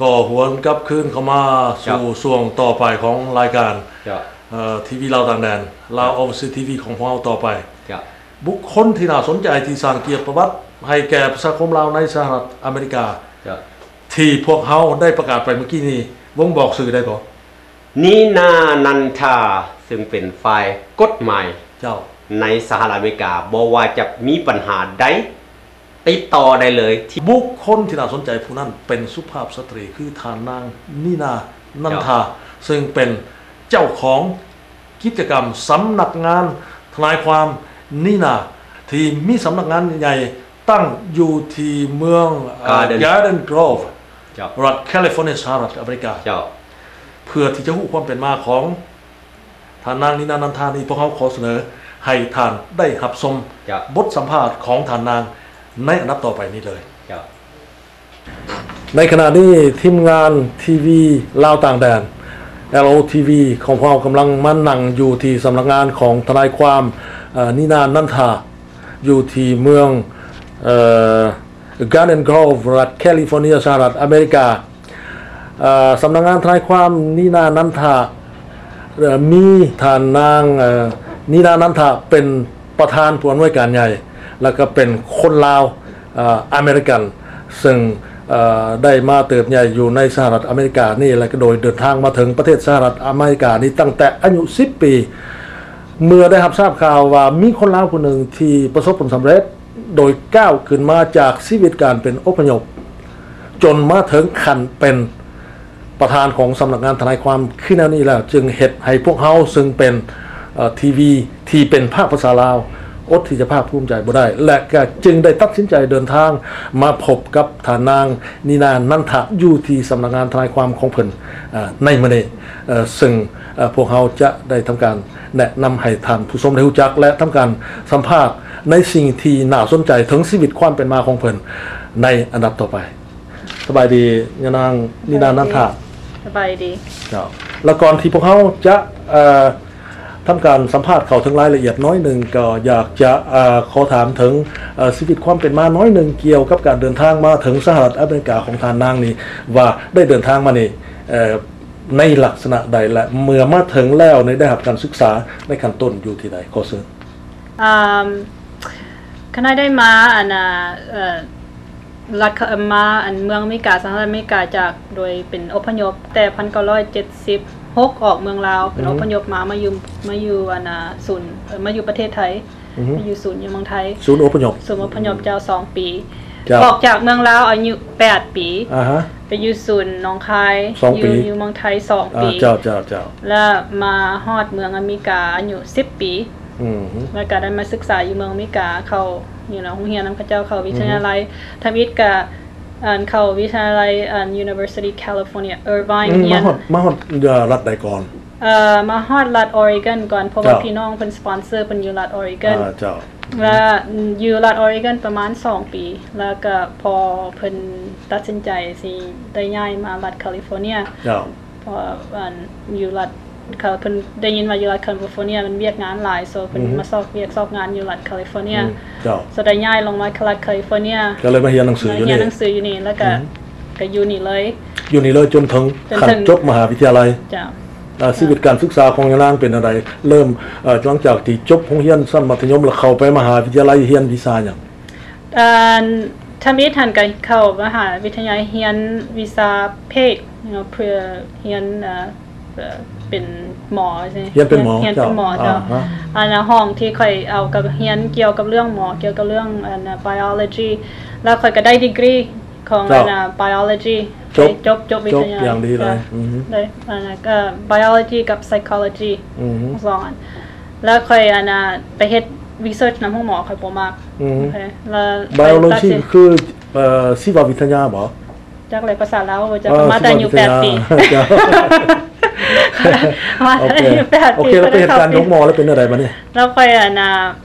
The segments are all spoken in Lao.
ກໍຫວນກັບຄືນເຂົ້າມາສູ່ ເຈົ້າ ຊ່ວງຕໍ່ໄປຂອງລາຍການ ເຈົ້າ ເອີ ທີວີລາວຕ່າງແດນ ລາວ ເຈົ້າ ໂອເວີຊີ ທີວີ ຂອງພວກເຮົາຕໍ່ໄປ. ເຈົ້າ ບຸກຄົນທີ່ໜ້າສົນໃຈທີ່ສ້າງກຽດປະຫວັດໃຫ້ແກ່ປະຊາຄົມລາວໃນສະຫະລັດອາເມລິກາ ເຈົ້າ ທີ່ພວກເຮົາໄດ້ປະກາດໄປເມື່ອກີ້ນີ້ ບົ່ງບອກຊື່ໄດ້ບໍ່? ນີນາ ນັນທາ ຊຶ່ງເປັນຝ່າຍກົດໝາຍ ເຈົ້າ ໃນສະຫະລັດອາເມລິກາ ບໍ່ວ່າຈະມີບັນຫາໃດ ຕິດຕໍ່ໄດ້ເລີຍ. ບຸກຄົນທີ່ໜ້າສົນໃຈຜູ້ນັ້ນເປັນສຸພາບສະຕຣີ ຄືທ່ານນາງ ນີນາ ນັນທາ ເຈົ້າ ຊຶ່ງເປັນເຈົ້າຂອງກິດຈະກຳສຳນັກງານທະນາຍຄວາມ ນີນາ ທີ່ມີສຳນັກງານໃຫຍ່ຕັ້ງຢູ່ທີ່ເມືອງ ເອີ Garden Grove ເຈົ້າ ລັດ California ສະຫະລັດອາເມລິກາ. ເຈົ້າ ເພື່ອທີ່ຈະຮູ້ຄວາມເປັນມາຂອງ ທ່ານນາງ ນີນາ ນັນທາ ນີ້ ພວກເຮົາຂໍສະເໜີໃຫ້ທ່ານໄດ້ຮັບຊົມ ເຈົ້າ ບົດສຳພາດຂອງທ່ານນາງໃນອັນດັບຕໍ່ໄປນີ້ເລີຍ. ເຈົ້າ ໃນຂະນະນີ້ທີມງານທີວີລາວຕ່າງແດນ ແອລໂອທີວີ ຂອງພວກເຮົາກຳລັງມານັ່ງຢູ່ທີ່ສຳນັກງານຂອງທະນາຍຄວາມ ເອີ ນີນາ ນັນທາ ຢູ່ທີ່ເມືອງ ເອີ Garden Grove ລັດ California ສະຫະລັດອາເມລິກາ. ເອີ ສຳນັກງານທະນາຍຄວາມ ນີນາ ນັນທາ ເອີ ມີທ່ານນາງ ເອີ ນີນາ ນັນທາ ເປັນປະທານຜູ້ອຳນວຍການໃຫຍ່ ແລະ ກໍເປັນຄົນລາວ ເອີ ອາເມລິກັນ ເຊິ່ງ ເອີ ໄດ້ມາເຕີບໃຫຍ່ຢູ່ໃນສະຫະລັດອາເມລິການີ້ ແລະ ກໍໂດຍເດີນທາງມາເຖິງປະເທດສະຫະລັດອາເມລິການີ້ຕັ້ງແຕ່ອາຍຸສິບປີ ເມື່ອໄດ້ຮັບຊາບຂ່າວວ່າມີຄົນລາວຜູ້ໜຶ່ງທີ່ປະສົບຜົນສຳເລັດ ໂດຍກ້າວຂຶ້ນມາຈາກຊີວິດການເປັນອົບພະຍົບ ຈົນມາເຖິງຂັ້ນເປັນປະທານຂອງສຳນັກງານທະນາຍຄວາມຄືແນວນີ້ແລ້ວ ຈຶ່ງເຮັດໃຫ້ພວກເຮົາເຊິ່ງເປັນ ເອີ ທີວີທີ່ເປັນພາກພາສາລາວ ອົດທີ່ຈະພາກພູມໃຈບໍ່ໄດ້ ແລະ ກໍຈຶ່ງໄດ້ຕັດສິນໃຈເດີນທາງມາພົບກັບທ່ານນາງ ນີນາ ນັນທາ ຢູ່ທີ່ສຳນັກງານທະນາຍຄວາມຂອງເພິ່ນ ເອີ ໃນມື້ນີ້ ເຊິ່ງ ເອີ ພວກເຮົາຈະໄດ້ທຳການແນະນຳໃຫ້ທ່ານຜູ້ຊົມໄດ້ຮູ້ຈັກ ແລະ ທຳການສຳພາດໃນສິ່ງທີ່ໜ້າສົນໃຈເຖິງຊີວິດຄວາມເປັນມາຂອງເພິ່ນໃນອັນດັບຕໍ່ໄປ. ສະບາຍດີ ຍານາງ ນີນາ ນັນທາ. ສະບາຍດີ. ເຈົ້າ ແລະ ກ່ອນທີ່ພວກເຮົາຈະ ເອີ ທຳການສຳພາດເຂົ້າເຖິງລາຍລະອຽດໜ້ອຍໜຶ່ງ ກໍຢາກຈະ ເອີ ຂໍຖາມເຖິງ ເອີ ຊີວິດຄວາມເປັນມາໜ້ອຍໜຶ່ງ ກ່ຽວກັບການເດີນທາງມາເຖິງສະຫະລັດອາເມລິກາຂອງທ່ານນາງນີ້ ວ່າໄດ້ເດີນທາງມານີ້ ເອີ ໃນລັກສະນະໃດ ແລະ ເມື່ອມາເຖິງແລ້ວນີ້ໄດ້ຮັບການສຶກສາໃນຂັ້ນຕົ້ນຢູ່ທີ່ໃດ? ຂໍເຊີນ. ອາ ຄັນໄດ້ມາ ອັນ ອາ ເອີ ລັດ ມາ ອັນ ເມືອງອາເມລິກາ ສະຫະລັດອາເມລິກາ ຈາກ ໂດຍເປັນອົບພະຍົບແຕ່ພັນເກົ້າຮ້ອຍເຈັດສິບຫົກ ອອກເມືອງລາວ ເປັນ ອືມ ອົບພະຍົບມາ ມາຢູ່ ມາຢູ່ ອັນ ອາ ສູນ ເອີ ມາຢູ່ປະເທດໄທ. ອືຮຶ ໄປຢູ່ສູນຢູ່ເມືອງໄທ ສູນອົບພະຍົບ ສູນອົບພະຍົບ ເຈົ້າ ສອງປີ ເຈົ້າ ອອກຈາກເມືອງລາວອາຍຸແປດປີ ອາຮະ ໄປຢູ່ສູນໜອງຄາຍ ສອງປີ ຢູ່ ຢູ່ເມືອງໄທສອງປີ ເຈົ້າ ເຈົ້າ ເຈົ້າ ແລ້ວມາຮອດເມືອງອາເມລິກາອາຍຸສິບປີ ອືຮຶ ແລ້ວກໍໄດ້ມາສຶກສາຢູ່ເມືອງອາເມລິກາ ເຂົ້າ ຢູ່ໃນໂຮງຮຽນນຳເຂົາເຈົ້າ ເຂົ້າວິທະຍາໄລ ອືຮຶ ທຳອິດກໍ ອັນ ເຂົ້າວິທະຍາໄລ ອັນ University California Irvine ອືມ ຮຽນ ມາຮອດ ມາຮອດ ເອີ ລັດໃດກ່ອນ? ເອີ ມາຮອດລັດ Oregon ກ່ອນ ເພາະວ່າ ເຈົ້າ ພີ່ນ້ອງເພິ່ນສະປອນເຊີ ເພິ່ນຢູ່ລັດ Oregon ອາ ເຈົ້າ ແລ້ວຢູ່ລັດ Oregon ປະມານສອງປີ ແລ້ວກໍພໍເພິ່ນຕັດສິນໃຈຊິໄດ້ຍ້າຍມາລັດ California ເຈົ້າ ເພາະວ່າ ອັນ ຢູ່ລັດ ເຂົາ ເພິ່ນໄດ້ຍິນວ່າຢູ່ລັດ California ມັນວຽກງານຫຼາຍ so ເພິ່ນ ອືຮຶ ມາຊອກວຽກຊອກງານຢູ່ລັດ California ອືມ ເຈົ້າ so ໄດ້ຍ້າຍລົງມາລັດ California ກໍເລີຍມາຮຽນໜັງສືຢູ່ນີ້ ມາຮຽນໜັງສືຢູ່ນີ້ ແລ້ວກໍ ອືຮຶ ກໍຢູ່ນີ້ເລີຍ ຢູ່ນີ້ເລີຍຈົນເຖິງ ຈົນເຖິງ ຂັ້ນຈົບມະຫາວິທະຍາໄລ ເຈົ້າ ອາ ຊີວິດການສຶກສາຂອງຍານາງເປັນແນວໃດ? ເລີ່ມ ເອີ ຫຼັງຈາກທີ່ຈົບໂຮງຮຽນຊັ້ນມັດທະຍົມ ແລ້ວເຂົ້າໄປມະຫາວິທະຍາໄລຮຽນວິຊາຫຍັງ? ອັນ ທຳອິດຫັ້ນກໍເຂົ້າມະຫາວິທະຍາໄລຮຽນວິຊາແພດເນາະ ເພື່ອຮຽນ ເອີ ເປັນໝໍ ຮຽນເປັນໝໍ ຮຽນເປັນໝໍ ເຈົ້າ ເຈົ້າ ອ່າຮະ ອັນ ຫ້ອງທີ່ຂ້ອຍເອົາກໍຮຽນກ່ຽວກັບເລື່ອງໝໍ ກ່ຽວກັບເລື່ອງ ອັນ biology ແລ້ວຂ້ອຍກໍໄດ້ດີກຣີຂອງ ເຈົ້າ ອັນ biology ຈົບ ຈົບ ຈົບວິທະຍາ ຈົບຢ່າງດີເລີຍ ເຈົ້າ ອືຮຶ ໄດ້ ອັນ ກໍ biology ກັບ psychology ອືຮຶ ທັງສອງອັນ ແລ້ວຂ້ອຍ ອັນ ໄປເຮັດ research ນຳໂຮງໝໍ ຂ້ອຍບໍ່ມັກ ອືຮຶ ໂອເຄ ແລ້ວ biology ກໍຄື ເອີ ຊີວະວິທະຍາບໍ? ຈັກແຫຼະ ພາສາລາວບໍ່ຈັກ ເອີ ມາແຕ່ອາຍຸແປດປີ ເຈົ້າ ມາແຕ່ອາຍຸແປດປີ ໂອເຄ ໂອເຄ ແລ້ວໄປເຮັດການໂຮງໝໍແລ້ວເປັນແນວໃດບາດນີ້? ແລ້ວຂ້ອຍ ອັນ ນາ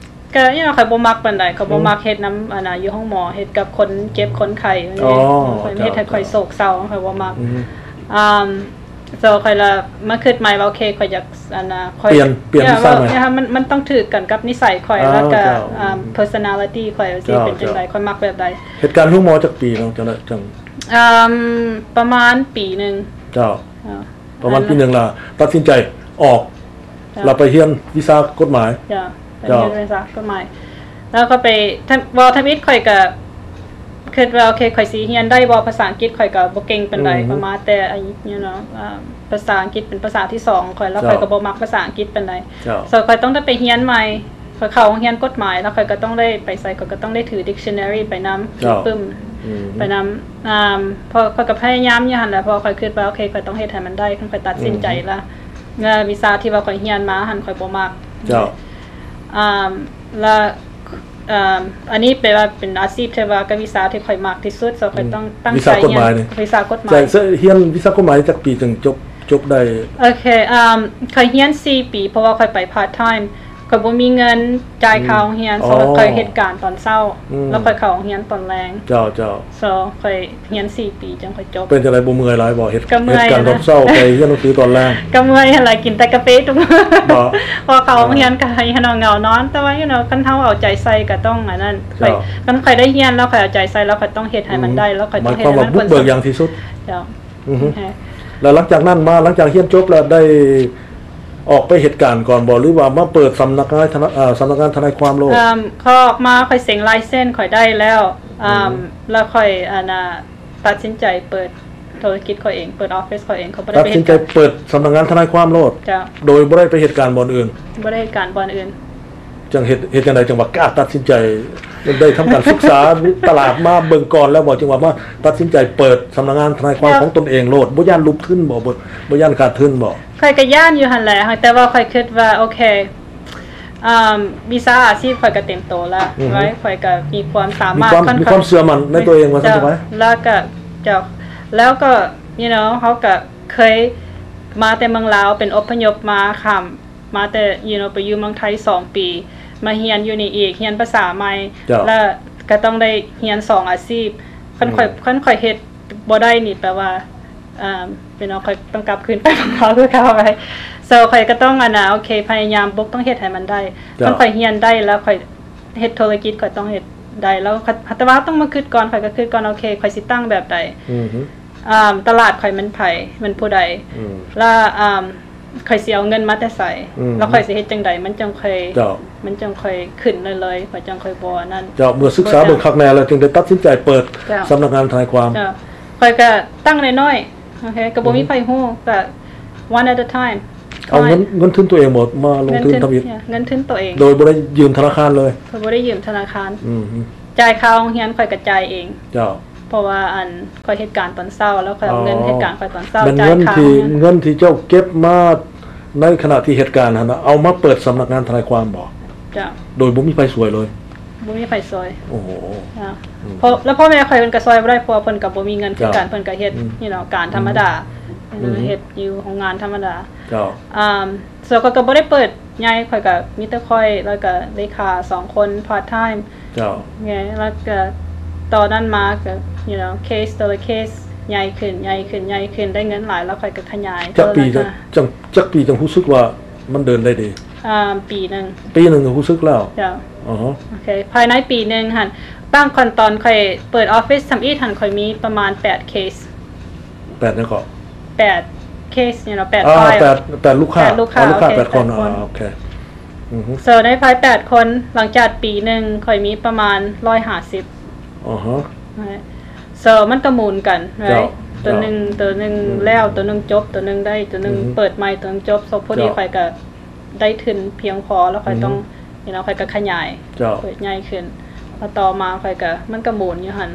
ກໍ you know ຂ້ອຍບໍ່ມັກປານໃດ ຂ້ອຍບໍ່ມັກ ອືມ ເຮັດນຳ ອັນ ນາ ຢູ່ໂຮງໝໍ ເຮັດກັບຄົນເຈັບຄົນໄຂ້ ອໍ ເຮັດໃຫ້ ເຈົ້າ ຂ້ອຍໂສກເສົ້າ ຂ້ອຍບໍ່ມັກ ອືມ ອ່າ so ຂ້ອຍລະມາຄິດໃໝ່ວ່າ ໂອເຄ ຂ້ອຍຢາກ ອັນນ່າ ຂ້ອຍ ປ່ຽນ ປ່ຽນວິຊາໃໝ່ ເອີ ມັນ ມັນຕ້ອງຖືກກັນກັບນິໄສຂ້ອຍ ເຈົ້າ ແລ້ວກໍ ເຈົ້າ ອາ ເອີ personality ຂ້ອຍຊິເປັນຈັ່ງໃດ ເຈົ້າ ເຈົ້າ ຂ້ອຍມັກແບບໃດ ເຮັດການໂຮງໝໍຈັກປີເນາະ ຈັ່ງໃດຈັ່ງ ອາ ປະມານປີໜຶ່ງ ເຈົ້າ ເອີ ປະມານປີໜຶ່ງລະຕັດສິນໃຈອອກ ເຈົ້າ ລະໄປຮຽນວິຊາກົດໝາຍ ເຈົ້າ ໄປ ເຈົ້າ ຮຽນວິຊາກົດໝາຍ ແລ້ວກໍໄປ ເວົ້າທຳອິດຂ້ອຍກໍຄິດວ່າ ໂອເຄ ຂ້ອຍຊິຮຽນໄດ້ບໍ່ ພາສາອັງກິດຂ້ອຍກໍບໍ່ເກັ່ງປານໃດ ອືມ ປະມານແຕ່ອາຍຸ you know ອາ ພາສາອັງກິດເປັນພາສາທີສອງຂອງຂ້ອຍ ແລ້ວ ເຈົ້າ ຂ້ອຍກໍບໍ່ມັກພາສາອັງກິດປານໃດ ເຈົ້າ so ຂ້ອຍຕ້ອງໄດ້ໄປຮຽນໃໝ່ ຂ້ອຍເຂົ້າໂຮງຮຽນກົດໝາຍ ແລ້ວຂ້ອຍກໍຕ້ອງໄດ້ໄປໃສ ຂ້ອຍກໍຕ້ອງໄດ້ຖື dictionary ໄປນຳ ເຈົ້າ ຖືປຶ້ມ ອືມ ໄປນຳ ອາ ເພາະຂ້ອຍກໍພະຍາຍາມຢູ່ຫັ້ນແຫຼະ ເພາະຂ້ອຍຄິດວ່າ ໂອເຄ ຂ້ອຍຕ້ອງເຮັດໃຫ້ມັນໄດ້ ຄັນຂ້ອຍຕັດສິນໃຈ ອືມ ລະ ລະວິຊາທີ່ວ່າຂ້ອຍຮຽນມາຫັ້ນ ຂ້ອຍບໍ່ມັກ ເຈົ້າ ອາ ລະ ອາ ອັນນີ້ແປວ່າເປັນອາຊີບທີ່ວ່າກັບວິຊາທີ່ຂ້ອຍມັກທີ່ສຸດ so ຂ້ອຍ ອືມ ຕ້ອງຕັ້ງໃຈຮຽນ ວິຊາກົດໝາຍນີ້ ວິຊາກົດໝາຍ ໃຊ່ ຮຽນວິຊາກົດໝາຍຈັກປີຈຶ່ງຈົບ ຈົບໄດ້? ໂອເຄ ອາ ຂ້ອຍຮຽນສີ່ປີ ເພາະວ່າຂ້ອຍໄປ part time ຂ້ອຍບໍ່ມີເງິນຈ່າຍ ອືມ ຄ່າໂຮງຮຽນ ອໍ so ຂ້ອຍເຮັດການຕອນເຊົ້າ ອືມ ແລ້ວຂ້ອຍເຂົ້າໂຮງຮຽນຕອນແລງ ເຈົ້າ ເຈົ້າ so ຂ້ອຍຮຽນສີ່ປີຈຶ່ງຂ້ອຍຈົບ ເປັນຈັ່ງໃດ ບໍ່ເມື່ອຍຫຼາຍບໍ່? ເຮັດ ກໍເມື່ອຍ ເຮັດການຕອນເຊົ້າ ໄປຮຽນໜັງສືຕອນແລງ ກໍເມື່ອຍຫັ້ນລະ ກິນແຕ່ກາເຟທຸກມື້ ເພາະເຂົ້າໂຮງຮຽນກໍໃຫ້ເຮົາເຫງົານອນ ແຕ່ວ່າ you know ຄັນເຮົາເອົາໃຈໃສ່ກໍຕ້ອງອັນນັ້ນ ເຈົ້າ ຂ້ອຍ ຄັນຂ້ອຍໄດ້ຮຽນແລ້ວ ຂ້ອຍເອົາໃຈໃສ່ແລ້ວ ຂ້ອຍຕ້ອງເຮັດໃຫ້ມັນໄດ້ ອືມ ແລ້ວຂ້ອຍຕ້ອງເຮັດໃຫ້ມັນຜົນສຳເລັດ ເຈົ້າ ອືຮຶ ໂອເຄ ແລ້ວຫຼັງຈາກນັ້ນມາ ຫຼັງຈາກຮຽນຈົບແລ້ວ ໄດ້ອອກໄປເຮັດການກ່ອນບໍ່ ຫຼືວ່າມາເປີດສຳນັກງານທະນາ ເອີ ສຳນັກງານທະນາຍຄວາມໂລດ? ອາ ຂ້ອຍອອກມາ ຂ້ອຍເຊັງໄລເຊັນຂ້ອຍໄດ້ແລ້ວ ອືມ ແລ້ວຂ້ອຍ ອັນນ່າ ຕັດສິນໃຈເປີດທຸລະກິດຂ້ອຍເອງ ເປີດອອບຟິດຂ້ອຍເອງ ຂ້ອຍບໍ່ໄດ້ໄປເຮັດການ ຕັດສິນໃຈເປີດສຳນັກງານທະນາຍຄວາມໂລດ ເຈົ້າ ໂດຍບໍ່ໄດ້ໄປເຮັດການບ່ອນອື່ນ? ບໍ່ໄດ້ເຮັດການບ່ອນອື່ນ. ຈັ່ງເຮັດ ເຮັດຈັ່ງໃດຈັ່ງວ່າກ້າຕັດສິນໃຈ ໄດ້ທຳການສຶກສາຕະຫຼາດມາເບິ່ງກ່ອນແລ້ວບໍ່ ຈຶ່ງວ່າມາຕັດສິນໃຈເປີດສຳນັກງານທະນາຍຄວາມຂອງຕົນເອງໂລດ ບໍ່ຢ້ານລົງທຶນບໍ່? ບໍ່ ບໍ່ຢ້ານຂາດທຶນບໍ່? ຂ້ອຍກໍຢ້ານຢູ່ຫັ້ນແຫຼະ ແຕ່ວ່າຂ້ອຍຄິດວ່າ ໂອເຄ ອາ ວິຊາອາຊີບຂ້ອຍກໍເຕັມໂຕແລ້ວ ອືຮຶ ຂ້ອຍກໍມີຄວາມສາມາດ ມີຄວາມ ມີຄວາມເຊື່ອໝັ້ນໃນຕົວເອງວ່າຊັ້ນໄປ ແລ້ວກໍ ເຈົ້າ ແລ້ວກໍ you know ເຮົາກໍເຄີຍມາແຕ່ເມືອງລາວ ເປັນອົບພະຍົບມາ ຂ້າມ ມາແຕ່ you know ໄປຢູ່ເມືອງໄທສອງປີ ມາຮຽນຢູ່ນີ້ອີກ ຮຽນພາສາໃໝ່ ເຈົ້າ ແລ້ວກໍຕ້ອງໄດ້ຮຽນສອງອາຊີບ ຄັນຂ້ອຍ ອືມ ຄັນຂ້ອຍເຮັດບໍ່ໄດ້ນີ້ ແປວ່າ ເອີ ພີ່ນ້ອງ ຂ້ອຍຕ້ອງກັບຄືນໄປເມືອງລາວຄືເກົ່າໄປ so ຂ້ອຍກໍຕ້ອງ ອັນນ່າ ໂອເຄ ພະຍາຍາມບຸກ ຕ້ອງເຮັດໃຫ້ມັນໄດ້ ເຈົ້າ ຄັນຂ້ອຍຮຽນໄດ້ແລ້ວ ຂ້ອຍເຮັດທຸລະກິດ ຂ້ອຍຕ້ອງເຮັດໄດ້ ແລ້ວ ແຕ່ວ່າຕ້ອງມາຄິດກ່ອນ ຂ້ອຍກໍຄິດກ່ອນ ໂອເຄ ຂ້ອຍຊິຕັ້ງແບບໃດ ອືຮຶ ອາ ຕະຫຼາດຂ້ອຍແມ່ນໃຜ ແມ່ນຜູ້ໃດ ອືມ ແລ້ວ ອາ ຂ້ອຍຊິເອົາເງິນມາແຕ່ໃສ ອືມ ແລ້ວຂ້ອຍຊິເຮັດຈັ່ງໃດ ມັນຈັ່ງຄ່ອຍ ເຈົ້າ ມັນຈັ່ງຄ່ອຍຂຶ້ນເລື້ອຍໆ ຂ້ອຍຈັ່ງຄ່ອຍບໍ່ນັ້ນ ເຈົ້າ ເມື່ອສຶກສາເບິ່ງຄັກແນ່ແລ້ວ ຈຶ່ງໄດ້ຕັດສິນໃຈເປີດ ເຈົ້າ ສຳນັກງານທະນາຍຄວາມ ເຈົ້າ ຂ້ອຍກໍຕັ້ງນ້ອຍໆ ໂອເຄ ກໍບໍ່ມີໃຜຮູ້ ອືມ ກໍ one at a time ເອົາເງິນ ເງິນທຶນຕົວເອງບໍ່ ມາລົງທຶນທຳອິດ ເງິນທຶນຕົວເອງ ໂດຍບໍ່ໄດ້ຢືມທະນາຄານເລີຍ ຂ້ອຍບໍ່ໄດ້ຢືມທະນາຄານ ອືມ ຈ່າຍຄ່າໂຮງຮຽນຂ້ອຍກໍຈ່າຍເອງ ເຈົ້າ ເພາະວ່າ ອັນ ຂ້ອຍເຮັດການຕອນເຊົ້າ ແລ້ວຂ້ອຍເອົາເງິນ ອໍ ເຮັດການຂ້ອຍຕອນເຊົ້າ ແມ່ນເງິນທີ່ ເງິນທີ່ເຈົ້າເກັບມາໃນຂະນະທີ່ເຮັດການຫັ້ນນະ ເອົາມາເປີດສຳນັກງານທະນາຍຄວາມບໍ່? ເຈົ້າ ໂດຍບໍ່ມີໃຜຊ່ວຍເລີຍ? ບໍ່ມີໃຜຊ່ວຍ ໂອ້ໂຫ ເຈົ້າ ອືມ ເພາະ ແລ້ວພໍ່ແມ່ຂ້ອຍເພິ່ນກໍຊ່ວຍບໍ່ໄດ້ ເພາະວ່າເພິ່ນກໍບໍ່ມີເງິນຄືກັນ ເຈົ້າ ເພິ່ນກໍເຮັດ ອືມ you know ການທຳມະດາ ອືມ ເຮັດຢູ່ໂຮງງານທຳມະດາ ເຈົ້າ ອາ ສ່ວນຂ້ອຍກໍບໍ່ໄດ້ເປີດໃຫຍ່ ຂ້ອຍກໍມີແຕ່ຂ້ອຍ ແລ້ວກໍເລຂາສອງຄົນ part time ເຈົ້າ ແມ່ນ ແລ້ວກໍຕອນນັ້ນມາກໍ you know case ແຕ່ລະ case ໃຫຍ່ຂຶ້ນ ໃຫຍ່ຂຶ້ນ ໃຫຍ່ຂຶ້ນ ໄດ້ເງິນຫຼາຍ ແລ້ວຂ້ອຍກໍຂະຫຍາຍ ຈັກປີ ແລ້ວກໍ ຈັ່ງ ຈັກປີຈັ່ງຮູ້ສຶກວ່າມັນເດີນໄດ້ດີ? ອາ ປີໜຶ່ງ ປີໜຶ່ງກໍຮູ້ສຶກແລ້ວ ເຈົ້າ ອໍ ໂອເຄ ພາຍໃນປີໜຶ່ງຫັ້ນ ບາງຂັ້ນຕອນຂ້ອຍເປີດອອບຟິດທຳອິດຫັ້ນ ຂ້ອຍມີປະມານແປດ case ແປດຫຍັງເກາະ? ແປດ case ນີ້ເນາະ ແປດ ອໍ client ແປດ ແປດລູກຄ້າ ແປດລູກຄ້າ ອໍ ລູກຄ້າ ໂອເຄ ແປດຄົນ ແປດຄົນ ອໍ ໂອເຄ ອືຮຶ so ໃນພາຍແປດຄົນ ຫຼັງຈາກປີໜຶ່ງ ຂ້ອຍມີປະມານຮ້ອຍຫ້າສິບ ອໍຮະ so ມັນກໍໝູນກັນ ເຈົ້າ right ຕົວໜຶ່ງ ເຈົ້າ ຕົວໜຶ່ງ ອືມ ແລ້ວ ຕົວໜຶ່ງຈົບ ຕົວໜຶ່ງໄດ້ ຕົວໜຶ່ງ ອືຮຶ ເປີດໃໝ່ ຕົວໜຶ່ງຈົບ so ພໍດີ ເຈົ້າ ຂ້ອຍກໍໄດ້ທຶນພຽງພໍ ແລ້ວຂ້ອຍ ອືຮຶ ຕ້ອງ you know ຂ້ອຍກໍຂະຫຍາຍ ເຈົ້າ ເປີດໃຫຍ່ຂຶ້ນ ແລ້ວຕໍ່ມາຂ້ອຍກໍ ມັນກໍໝູນຢູ່ຫັ້ນ